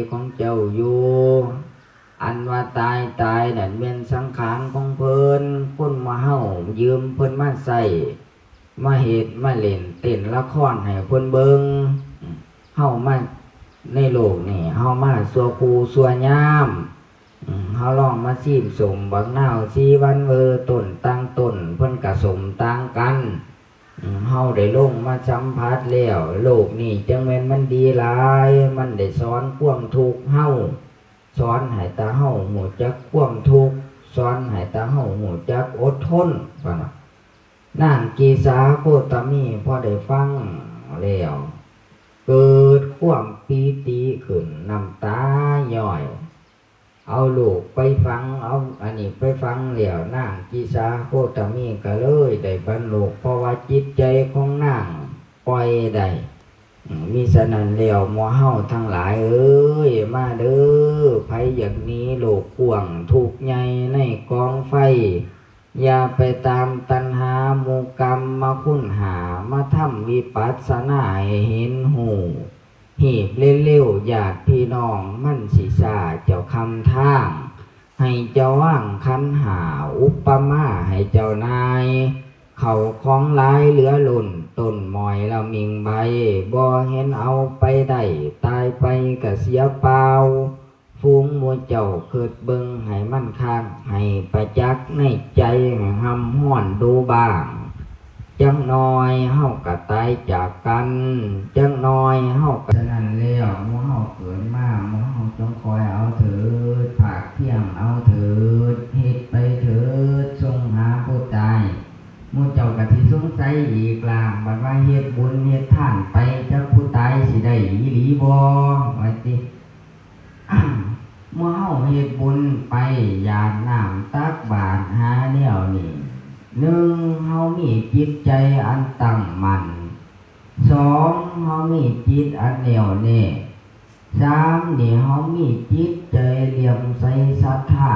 ຂອງເຈົ້າຢູ່. ອັນວ່າຕາຍຕາຍນັ້ນແມ່ນສັງຂານຂອງເພິ່ນ, ຄົນໝູ່ເຮົາຢືມເພິ່ນມາໃຊ້ ມາເຮັດມາຫຼິ້ນເຕັ້ນລະຄອນໃຫ້ເພິ່ນເບິ່ງ. ເຮົາມາໃນໂລກນີ້ ເຮົາມາຊົ່ວຄູ່ຊົ່ວຍາມ. ເຮົາລອງມາຊີມສົ້ມບັກນາວສີວັນເວີ ຕົ້ນຕ່າງຕົ້ນເພິ່ນກະສົ້ມຕ່າງກັນ. ເຮົາໄດ້ລົງມາສຳຜັດແລ້ວ ໂລກນີ້ຈັ່ງແມ່ນມັນດີຫຼາຍ, ມັນໄດ້ສອນຄວາມທຸກເຮົາ, ສອນໃຫ້ຕາເຮົາຮູ້ຈັກຄວາມທຸກ, ສອນໃຫ້ຕາເຮົາຮູ້ຈັກອົດທົນ. ວ່ານະ ນາງກິສາໂຄຕະມີພໍໄດ້ຟັງແລ້ວ ເກີດຄວາມປີຕິຂຶ້ນ, ນ້ຳຕາຍ້ອຍ. ເອົາລູກໄປຝັງ, ເອົາອັນນີ້ໄປຝັງແລ້ວ ນາງກິສາໂຄຕະມີກໍເລີຍໄດ້ບັນລຸ, ເພາະວ່າຈິດໃຈຂອງນາງປ່ອຍໄດ້. ອາ ມິສະນັ້ນແລ້ວ ໝູ່ເຮົາທັງຫຼາຍເອີຍ, ມາເດີ, ໃຜຢາກໜີໂລກກວ້າງ ທຸກໃຫຍ່ໃນກອງໄຟ, ຢ່າໄປຕາມຕັນຫາໝູ່ກຳມະຄຸນຫ້າ ມາທຳວິປັດສະນາໃຫ້ເຫັນຮູ້. ຮີບເລັວໆ ຍາດພີ່ນ້ອງມັນຊິຊ້າ, ເຈົ້າຄຳທາງ ໃຫ້ເຈົ້າວາງຂັນຫ້າ, ອຸປະມາໃຫ້ເຈົ້ານາຍ ເຂົ້າຂອງຫຼາຍເຫຼືອລົ້ນ, ຕົ້ນໝ້ອຍລະມິ່ງໃບ, ບໍ່ເຫັນເອົາໄປໄດ້, ຕາຍໄປກະເສຍເປົ່າ. ຝູງໝູ່ເຈົ້າຄິດເບິ່ງໃຫ້ມັນຄັກ, ໃຫ້ປະຈັກໃນໃຈ, ໃຫ້ຮ່ຳຮ້ອນດູບ້າງ. ຈັກໜ້ອຍເຮົາກໍຕາຍຈາກກັນ, ຈັກໜ້ອຍເຮົາກໍ ສະນັ້ນແລ້ວ ໝູ່ເຮົາເກີດມາ, ໝູ່ເຮົາຈົ່ງຄອຍເອົາເຖີດ, ພາກພຽງເອົາເຖີດ, ເຮັດໄປເຖີດ, ສົ່ງຫາຜູ້ຕາຍ. ໝູ່ເຈົ້າກໍຊິສົງໄສອີກລະ, ບັດວ່າເຮັດບຸນເຮັດທານໄປ, ຈັກຜູ້ຕາຍຊິໄດ້ອີ່ຫຼີບໍ່ ວ່າຕິ. ໝູ່ເຮົາເຮັດບຸນໄປ, ຢາດນ້ຳຕັກບາດຫາແນວນີ້, ໜຶ່ງ ເຮົາມີຈິດໃຈອັນຕັ້ງໝັ້ນ, ສອງ ເຮົາມີຈິດອັນແນ່ວແນ່, ສາມ ນີ້ ເຮົາມີຈິດໃຈເຫຼື້ອມໃສສັດທາ,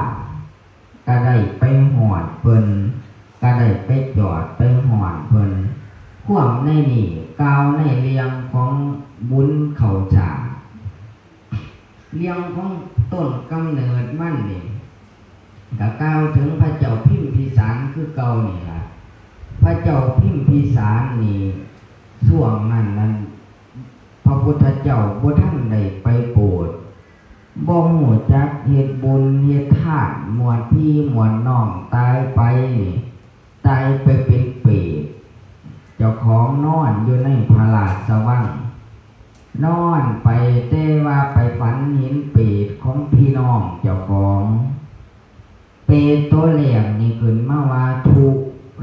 ກະໄດ້ໄປຮອດເພິ່ນ, ກະໄດ້ໄປຈອດໄປຮອດເພິ່ນ. ຄວາມໃນນີ້ກ່າວໃນເລື່ອງຂອງບຸນເຂົ້າສາກ. ເລື່ອງຂອງຕົ້ນກຳເນີດມັນນີ້ ກະກ່າວເຖິງພະເຈົ້າພິມພິສານຄືເກົ່ານີ້ລະ. ພະເຈົ້າພິມພິສານນີ້ ຊ່ວງນັ້ນນັ້ນ ພະພຸດທະເຈົ້າບໍ່ທັນໄດ້ໄປໂປດ, ບໍ່ຮູ້ຈັກເຮັດບຸນເຮັດທານ, ມວດພີ່ມວດນ້ອງຕາຍໄປນີ້ ຕາຍໄປເປັນເປດ. ເຈົ້າຂອງນອນຢູ່ໃນພະລາຊະວັງ, ນອນໄປ ແຕ່ວ່າໄປຝັນເຫັນເປດຂອງພີ່ນ້ອງເຈົ້າຂອງ. ເປດໂຕແລກນີ້ຂຶ້ນມາວ່າທຸກ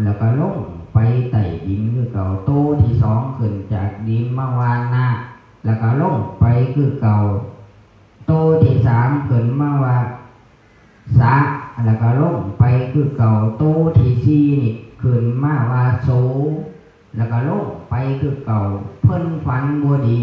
ແລ້ວກໍລົງໄປໃຕ້ດິນຄືເກົ່າ, ໂຕທີສອງຂຶ້ນຈາກດິນມາວ່ານະ ແລ້ວກໍລົງໄປຄືເກົ່າ, ໂຕທີສາມຂຶ້ນມາວ່າ ສະ ແລ້ວກໍລົງໄປຄືເກົ່າ. ໂຕທີສີ່ນີ້ຂຶ້ນມາວ່າ ໂສ ແລ້ວກໍລົງໄປຄືເກົ່າ. ເພິ່ນຝັນບໍ່ດີ